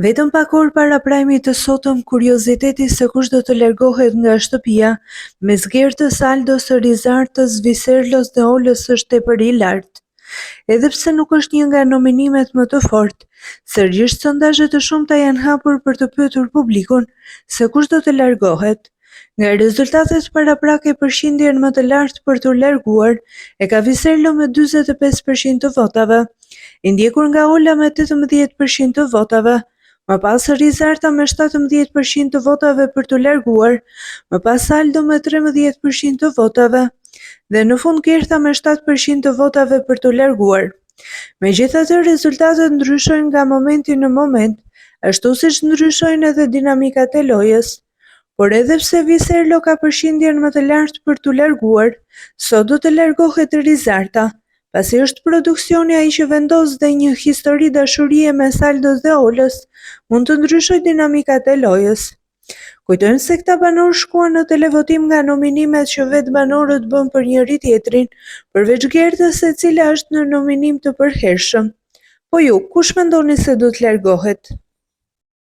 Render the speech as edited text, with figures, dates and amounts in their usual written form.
Vetëm pak orë para prajmit të sotëm, kurioziteti se kush do të largohet nga shtëpia, mes Gertës, Aldos, Rizartës, Viserlos dhe Olës është tepër i lartë. Edhe pse nuk është një nga nominimet më të fortë, sërish sondazhe të shumta janë hapur për të pyetur publikun se kush do të largohet. Nga rezultatet paraprake përqindjen më të lartë për t'u larguar e ka Viserlo me 45% të votave, i ndjekur nga Ola me 18% të votave, më pas Rizarta me 17% të votave për t'u larguar, më pas Aldo me 13% të votave dhe në fund Gerta me 7% të votave për t'u larguar. Megjithatë, rezultatet ndryshojnë nga momenti në moment, ashtu siç ndryshojnë edhe dinamikat e lojës. Por edhe pse Viserlo ka përqindjen më të lartë për t'u larguar, sot do të largohet Rizarta, pasi është produksioni ai që vendos dhe një histori dashurie mes Aldos dhe Olës mund të ndryshojë dinamikat e lojës. Kujtojmë se këta banorë shkuan në televotim nga nominimet që vetë banorët bënë për njëri-tjetrin, përveç Gertës e cila është në nominim të përhershëm. Po ju, kush mendoni se do të largohet?